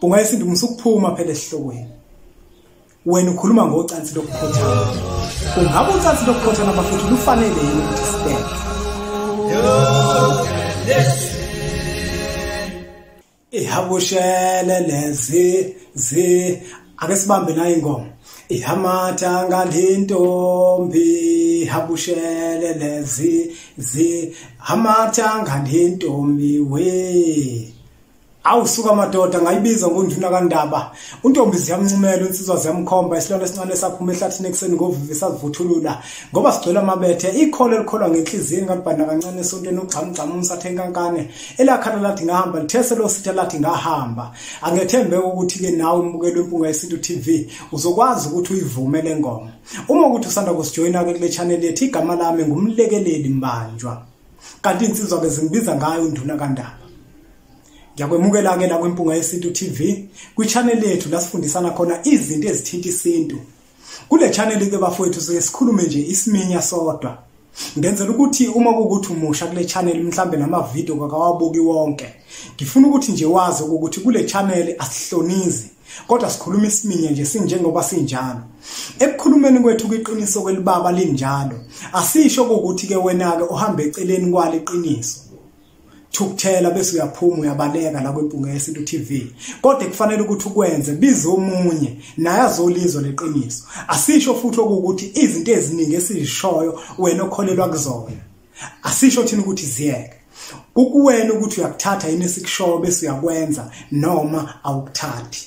Mpunga Yesintu, musukuphuma phela esihlokweni. Wena ukhuluma ngocansi lokukhothana. Kungabe ucansi lokukhothana bafethu lufanele yini ukuthi sibeke? Ihabushele lezi zi ake sibambe nayo ingoma. Ihamatha ngalintombi habushele lezi zi hamatha ngalintombi we. Awusuka madoda, ngayibiza ngonduna kaNdaba. Untombi ziyamncumela, insizwa ziyamkhomba, isilwane esincane saphuma ehlathini ekuseni ngovivi sazivuthulula ngoba sigcwele amabethe. Ikholo elikholwa ngenhliziyo ngabhanda kancane esontweni ugxamugxamu umsathe enkankane elakhala lathi ngahamba lithese lo sitha lathi ngahamba. Angethembe ukuthi ke nawe umbukelo weMpunga Yesintu TV uzokwazi ukuthi uyivume le ngoma. Uma ukuthi usanda kusijoyina ke kule channel yethu, igama lami ngumlekeleli Mbanjwa, kanti insizwa ke zingibiza ngayo uNduna kaNdaba. Ngiyakwemukela ke la kwiMpunga Yesintu TV kwi-channel yethu la sifundisana khona izinto ezithinta isintu. Kule channel ke bafowethu siye sikhulume nje isiminya sodwa. Ngenzela ukuthi uma kukuthi umusha kule channel mhlambe nama video kakawabuki wonke. Ngifuna ukuthi nje wazi ukuthi kule channel asihlonizi, kodwa sikhuluma isiminya nje sinjengoba sinjalo. Ekukhulumeni kwethu kwiqiniso kwelibaba linjalo. Asisho ukuthi ke wena ke uhambe eceleni kwale iqiniso. Thukuthela bese uyaphuma uyabaleka la kwiMpunga Yesintu TV. Kodwa kufanele ukuthi ukwenze, bize omunye naye azolizwa leqiniso. Asisho futhi ukuthi izinto eziningi esizishoyo wena okholelwa kuzona, asisho thina ukuthi ziyeke. Kukuwena ukuthi uyakuthatha yini esikushoyo bese uyakwenza noma awukuthathi.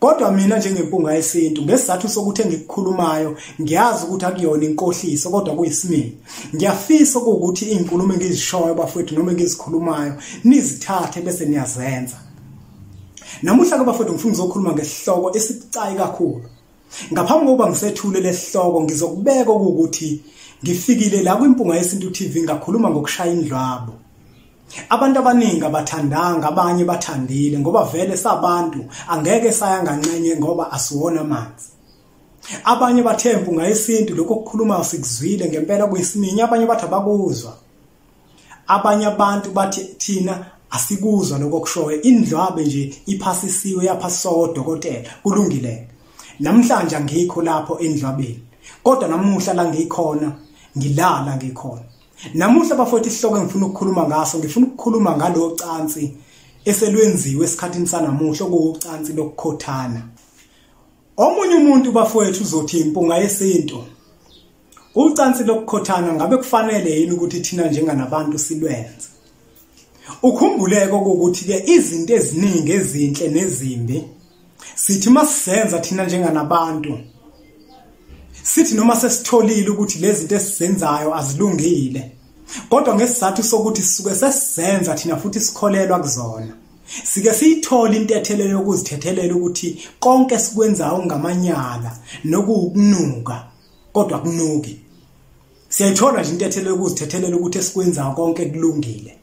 Kodwa mina njengempunga yesintu, ngesizathu sokuthi engikukhulumayo ngiyazi ukuthi akuyona inkohliso kodwa kuyisimilo. Ngiyafisa ukuthi izinkulumo engizishoyo bafowethu noma engizikhulumayo nizithathe bese niyazenza. Namuhla ke bafowethu ngifuna ukuzokhuluma ngesihloko esibucayi kakhulu. Ngaphambi kokuba ngisethule lesihloko ngizokubeka ukuthi ngifikile la kwiMpunga Yesintu TV ngakhuluma ngokushaya indlwabo. Abantu abaningi abathandanga, abanye bathandile ngoba vele sabantu angeke saya nganxenye ngoba asiwona amanzi. Abanye bathe Mpunga Yesintu lokho okukhulumayo sikuzwile ngempela kuyisiminya, abanye bathi abakuzwa. Abanye abantu bathi thina asikuzwa lokho okushoyo, indlwabe nje iphasisiwe yaphasiswa odokotela, kulungile. Namhlanje angikho lapho endlwabeni, kodwa namuhla la ngikhona ngilala ngikhona. Namuhla bafowethu isihloko engifuna ukukhuluma ngaso, ngifuna ukukhuluma ngalo cansi eselwenziwe esikhathini sanamuhla, okuwucansi lokukhothana. Omunye umuntu bafowethu uzothi Impunga Yesintu, ucansi lokukhothana ngabe kufanele yini ukuthi thina njenganabantu silwenze? Ukhumbuleke ukuthi ke izinto eziningi ezinhle nezimbi sithi masisenza thina njenganabantu, sithi noma sesitholile ukuthi lezi zinto esizenzayo azilungile, kodwa ngesizathu sokuthi sisuke sesizenza thina futhi sikholelwa kuzona, sike siyithole intethelelo yokuzithethelela ukuthi konke esikwenzayo ngamanyala nokunuka, kodwa kunuki. Siyayithola nje intethelelo yokuzithethelela ukuthi esikwenzayo konke kulungile.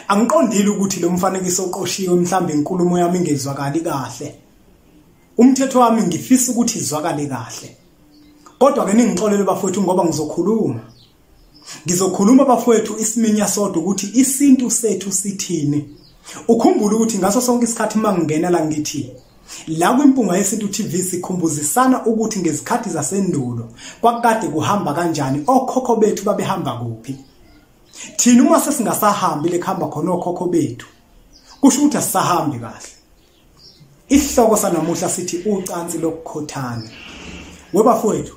Angiqondile ukuthi lo mfanekiso oqoshiwe mhlambe inkulumo yami ingezwakali kahle. Umthetho wami ngifisa ukuthi izwakale kahle. Kodwa ke ningixolele bafowethu ngoba ngizokhuluma. Ngizokhuluma bafowethu isiminya sodwa ukuthi isintu sethu sithini. Ukhumbule ukuthi ngaso sonke isikhathi mangingena la ngithi la kwiMpunga Yesintu TV sikhumbuzisana ukuthi ngezikhathi zasendulo kwakade kuhamba kanjani, okhokho bethu babehamba kuphi. Thina uma sesingasahambi lekuhamba khona okhokho bethu, kusho ukuthi asisahambi kahle. Isihloko sanamuhla sithi ucansi lokukhothana. Webafowethu,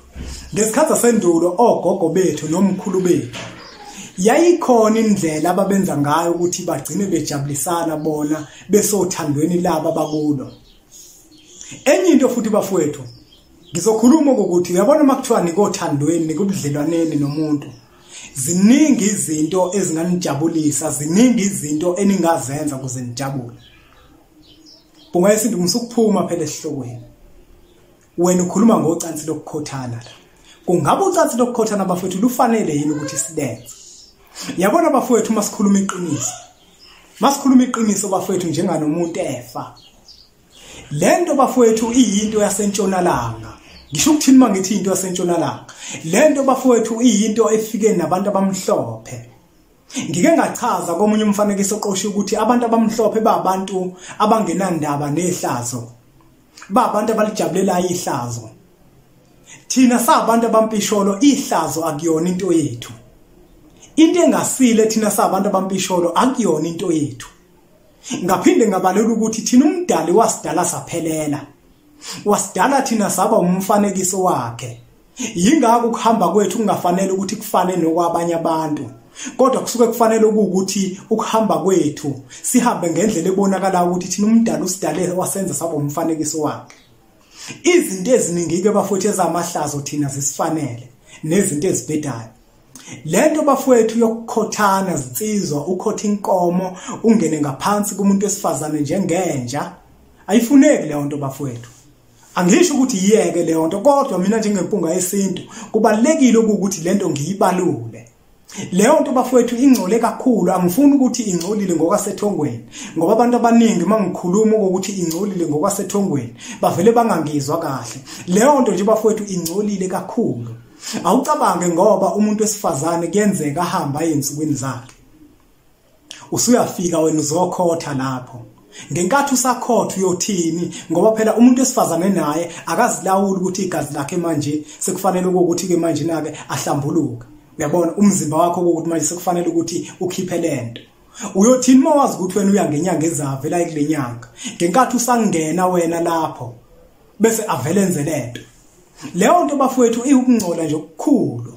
ngesikhathi sasendulo ogogo bethu nomkhulu bethu yayikhona indlela ababenza ngayo ukuthi bagcine bejabulisana bona besothandweni laba abakulo. Enye into futhi bafowethu, ngizokhuluma ukuthi uyabona makuthiwa nikothandweni nikubudlelwaneni nomuntu, ziningi izinto ezinganijabulisa, ziningi izinto eningazenza ukuze nijabule. Mpunga Yesintu, musukuphuma phela esihlokweni. Wena ukhuluma ngocansi lokukhothana la. Kungabe ucansi lokukhothana bafowethu lufanele yini ukuthi silenze? Yabona bafowethu masikhuluma iqiniso. Masikhuluma iqiniso bafowethu njenganomuntu efa. Lento bafowethu iyinto yasentshonalanga. Ngisho ukuthini mangithi into yasentshonalanga? Lento bafowethu iyinto efike nabantu abamhlophe. Ngike ngachaza komunye umfanekiso oqoshiwe ukuthi abantu abamhlophe babantu abangenandaba nehlazo, babantu abalijabulelayo ihlazo. Thina sabantu abampisholo, ihlazo akuyona into yethu. Into engasile thina sabantu abampisholo akuyona into yethu. Ngaphinde ngabalula ukuthi thina umdali wasidala saphelela, wasidala thina saba umfanekiso wakhe. Yingakho ukuhamba kwethu kungafanele ukuthi kufane nokwabanye abantu, kodwa kusuke kufanele ukuthi ukuhamba kwethu sihambe ngendlela ebonakala ukuthi thina umdali usidale wasenza saba umfanekiso wakhe. Izinto eziningi ke bafowethu ezamahlazo thina zisifanele nezinto ezibhedayo. Lento bafowethu yokukhothana zinsizwa, ukhotha inkomo ungene ngaphansi kumuntu wesifazane njengenja, ayifuneki leyo nto bafowethu. Angisho ukuthi iyeke leyo nto, kodwa mina njengempunga yesintu kubalekile ukuthi lento ngiyibalule. Leyo nto bafowethu ingcole kakhulu. Angifuni ukuthi ingcolile ngokwasethongweni, ngoba abantu abaningi mangikhuluma ukuthi ingcolile ngokwasethongweni bavele bangangizwa kahle. Leyo nto nje bafowethu ingcolile kakhulu. Awucabange ngoba umuntu wesifazane kuyenzeka ahamba ezinsukwini zakhe, usuyafika wena uzokhotha lapho. Ngenkathi usakhotha uyothini? Ngoba phela umuntu wesifazane naye akazilawuli ukuthi igazi lakhe manje sekufanele ukuthi ke manje nake ahlambuluke. Uyabona umzimba wakho ukuthi manje sekufanele ukuthi ukhiphe lento. Uyothini mawazi ukuthi wena uya ngenyanga ezavela kule nyanga? Ngenkathi usangena wena lapho bese avele enze lento. Leyo nto bafowethu iwukungcola nje okukhulu.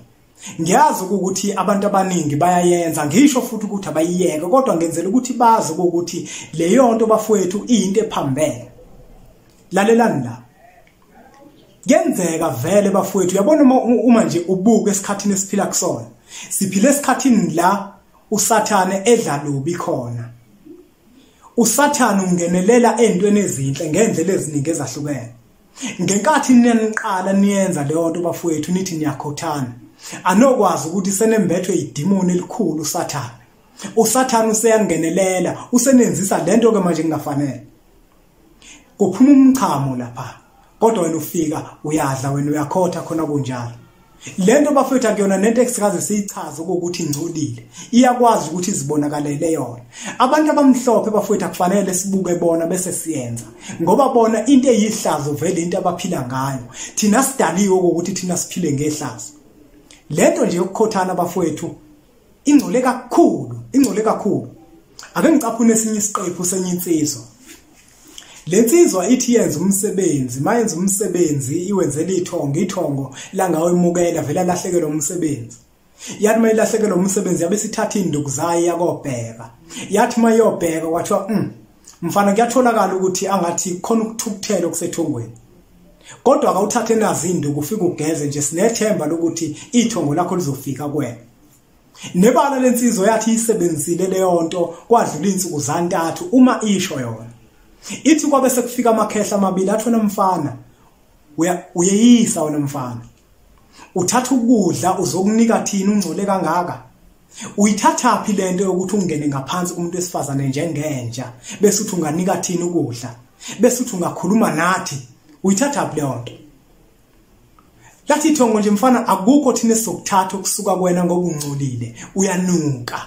Ngiyazi ukuthi abantu abaningi bayayenza, ngisho futhi ukuthi abayiyeke, kodwa ngenzela ukuthi bazi ukuthi leyo nto bafowethu iyinto ephambene. Lalelani la. Kuyenzeka vele bafowethu, uyabona uma nje ubuka esikhathini esiphila kusona, siphila esikhathini la uSathane edla lubi khona. uSathane ungenelela entweni ezinhle ngendlela eziningi ezahlukene. Ngenkathi niqala niyenza leyo nto bafowethu nithi niyakhothana, anokwazi ukuthi senembethwe idimoni elikhulu uSathane. uSathane useyangenelela, usenenzisa lento ke manje kungafanele. Kuphuma umchamo lapha, kodwa wena ufika uyadla, wena uyakhotha khona kunjalo. Lento bafethu akuyona nento esikaze siyichaze ukuthi ingcolile, iyakwazi ukuthi izibonakalele yona. Abantu abamhlophe bafethu akufanele sibuke bona bese siyenza, ngoba bona into eyihlazo vele into abaphila ngayo. Thina sidaliwe ukuthi thina siphile ngehlazo. Lento nje yokukhothana bafethu ingcole kakhulu, ingcole kakhulu. Ake ngicaphune esinye isiqephu senye insizwa. Lensizwa ithi yenza umsebenzi, mayenza umsebenzi iwenzela ithongo, ithongo langawemukela vele alahlekelwe umsebenzi. Yathi mayilahlekelwe umsebenzi yabe sithatha induku zayo yakobheka. Yathi mayobheka kwathiwa mfana kuyatholakala ukuthi angathi khona ukuthukuthela okusethongweni. Kodwa akawuthathe nazi induku ufike ugeze nje, sinethemba lokuthi ithongo lakho lizofika kuwena. Nebala lensizwa yathi isebenzile leyo nto kwadlula insuku zantathu uma isho yona. Ithi kwabe sekufika amakhehla amabili athi wena mfana uyeyisa wena mfana, uthatha ukudla uzokunika thina ungcole kangaka, uyithathaphi lento yokuthi ungene ngaphansi kumuntu wesifazane njengenja bese uthi unganika thina ukudla, bese uthi ungakhuluma nathi, uyithathaphi leyo nto? Lathi ithongo nje mfana akukho thina esizokuthatha ukusuka kuwena ngoba ungcolile, uyanuka.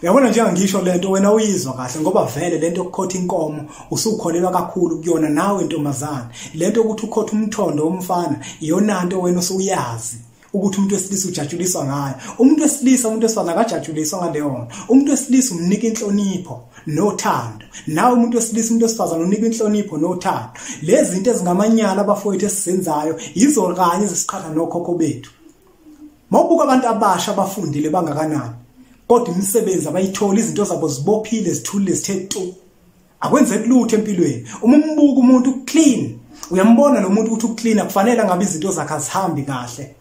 Uyabona nje ngisho lento wena uyizwa kahle, ngoba vele lento yokukhotha inkomo usukholelwa kakhulu kuyona nawe ntombazana. Lento ukuthi ukhotha umthondo womfana iyona nto wena osuyazi ukuthi umuntu wesilisa ujatshuliswa ngayo. Umuntu wesilisa, umuntu wesifazane akajatshuliswa ngaleyo nto. Umuntu wesilisa umnika inhlonipho nothando, nawe umuntu wesilisa, umuntu wesifazane unika inhlonipho nothando. Lezi zinto ezingamanyala abafowethu esizenzayo yizo kanye ezisiqhatha nokhokho bethu. Mawubuka abantu abasha abafundile bangakanani, kodwa imisebenzi abayithola, izinto zabo zibophile, zithulile, zithe tu, akwenzeki lutho empilweni. Uma umbuka umuntu clean, uyambona lo muntu ukuthi uclean, akufanele ngabe izinto zakhe azihambi kahle.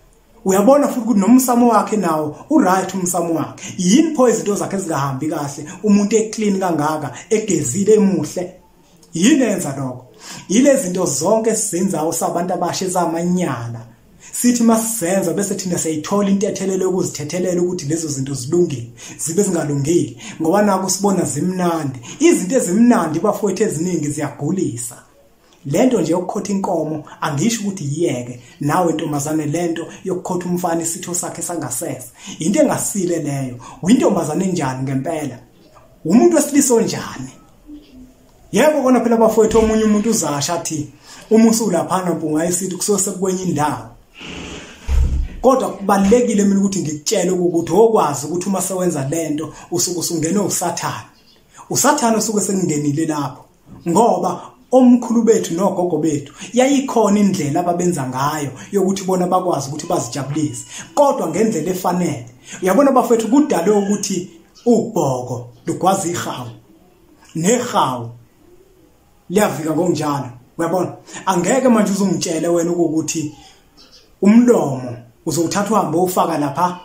Uyabona futhi ukuthi nomsamo wakhe nawo uright, umsamo wakhe yini pho izinto zakhe ezingahambi kahle, umuntu eclean kangaka, egezile, emuhle, yini enza lokho? Yile zinto zonke esizenzayo sabantu abasha ezamanyala, sithi masizenza bese thina siyayithola intethelelo yokuzithethelela ukuthi lezo zinto zilungile, zibe zingalungile, ngoba naku sibona zimnandi. Izinto ezimnandi bafowethu eziningi ziyagulisa. Lento nje yokukhotha inkomo angisho ukuthi yiyeke, nawe ntombazane lento yokukhotha umfana isitho sakhe sangasese into engasile leyo. Uyintombazane enjani ngempela? Umuntu wesilisa onjani? Yebo kona phela bafowethu, omunye umuntu uzasha athi uma usulaphana Mpunga Yesintu kusuke sekwenye indawo. Kodwa kubalekile mina ukuthi ngikutshele ukuthi okwazi ukuthi uma sewenza lento usuke usungene uSathane. uSathane usuke sekungenile lapho, ngoba omkhulu bethu nogogo bethu yayikhona indlela ababenza ngayo yokuthi bona bakwazi ukuthi bazijabulise, kodwa ngendlela efanele. Uyabona bafethu, kudalwe ukuthi ubhoko lugwaza ihawu nehawu liyavika ngokunjalo. Uyabona, angeke manje uzongitshele wena ukuthi umlomo uzowuthatha uhambe ufaka lapha,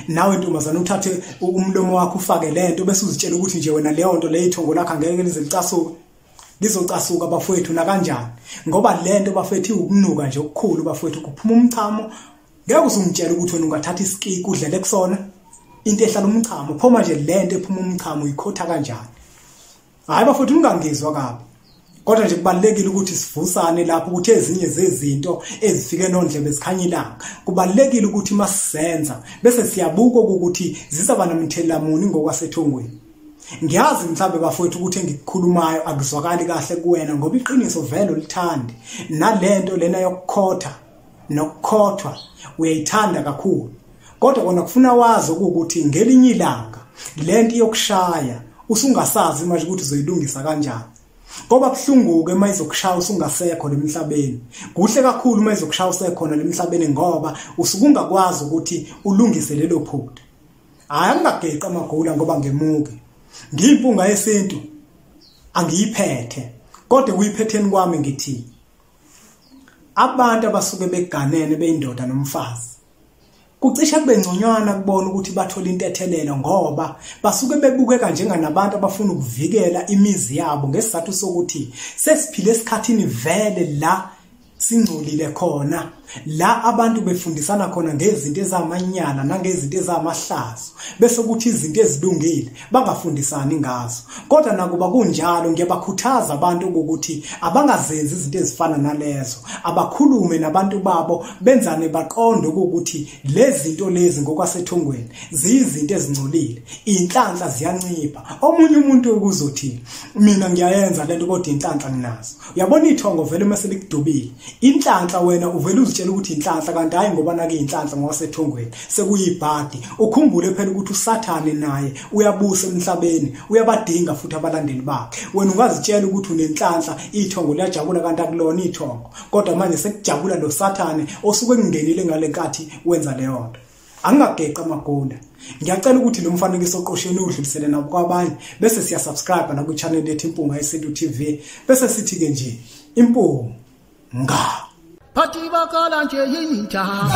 nawe ntombazana uthathe umlomo wakho ufake lento bese uzitshela ukuthi nje wena leyo nto leyo ithongo lakho angeke lize licasuke. Lizocasuka bafowethu nakanjani, ngoba lento bafethu iwukunuka nje okukhulu bafowethu, kuphuma umchamo. Ngeke uzungitshela ukuthi wena ungathatha isikiki udlele kusona into ehlala umchamo. Phoma nje lento ephuma umchamo uyikhotha kanjani? Hayi bafowethu, ungangizwa kabi, kodwa nje kubalekile ukuthi sivusane lapho ukuthi ezinye zezinto ezifike nondlebe zikhanya ilanga, kubalekile ukuthi masisenza bese siyabuka ukuthi zizaba nomthelela muni ngokwasethongweni. Ngiyazi mhlambe bafowethu ukuthi engikukhulumayo akuzwakali kahle kuwena, ngoba iqiniso vele ulithande, nalento lena yokukhotha nokukhothwa uyayithanda kakhulu. Kodwa kona kufuna wazi ukuthi ngelinye ilanga lento yokushaya usungasazi manje ukuthi uzoyilungisa kanjani, ngoba kuhlunguke mayizokushaya usungasekho lemhlabeni. Kuhle kakhulu mayizokushaya usekhona lemhlabeni, ngoba usukungakwazi ukuthi ulungise lelo phutha. Hayi, angingageqi amagula ngoba ngemuke. Ngiyimpunga yesintu angiyiphethe, kodwa kuyiphetheni kwami ngithi abantu abasuke beganene beyindoda nomfazi kucishe kube ngconywana kubona ukuthi bathola intethelelo, ngoba basuke bebukeka njenganabantu abafuna ukuvikela imizi yabo ngesizathu sokuthi sesiphile esikhathini vele la singcolile khona, la abantu befundisana khona ngezinto ezamanyala nangezinto ezamahlazo, bese kuthi izinto ezilungile bangafundisani ngazo. Kodwa nakuba kunjalo, ngiyabakhuthaza abantu ukuthi abangazenzi izinto ezifana nalezo, abakhulume nabantu babo, benzane baqonde ukuthi lezi zinto lezi ngokwasethongweni ziyizinto ezingcolile, inhlanhla ziyancipha. Omunye umuntu ukuzothi mina ngiyayenza lento kodwa inhlanhla nginazo. Uyabona ithongo vele mase likudubile inhlanhla, wena uvele uzitshela ukuthi inhlanhla, kanti hayi ngoba nake inhlanhla ngokwasethongweni sekuyibhadi. Ukhumbule phela ukuthi uSathane naye uyabusa emhlabeni, uyabadinga futhi abalandeli bakhe. Wena ungazitshela ukuthi unenhlanhla, ithongo liyajabula, kanti akulona ithongo, kodwa manje sekujabula lo Sathane osuke kungenile ngalenkathi wenza leyo nto. Angingageqi amagula. Ngiyacela ukuthi lo mfanekiso oqosheni udlulisele nabo kwabanye, bese siya subscribe na ku channel yethu Impunga Yesintu TV, bese sithi ke nje Impunga. Bathi bakhala nje yini njalo,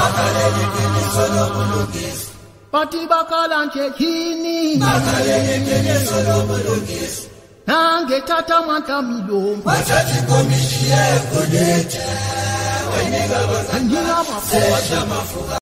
bathi bakhala nje yini, nangethatha amandla milombo, wathatha ikomishi yegolide, wayinika wanika amafuka.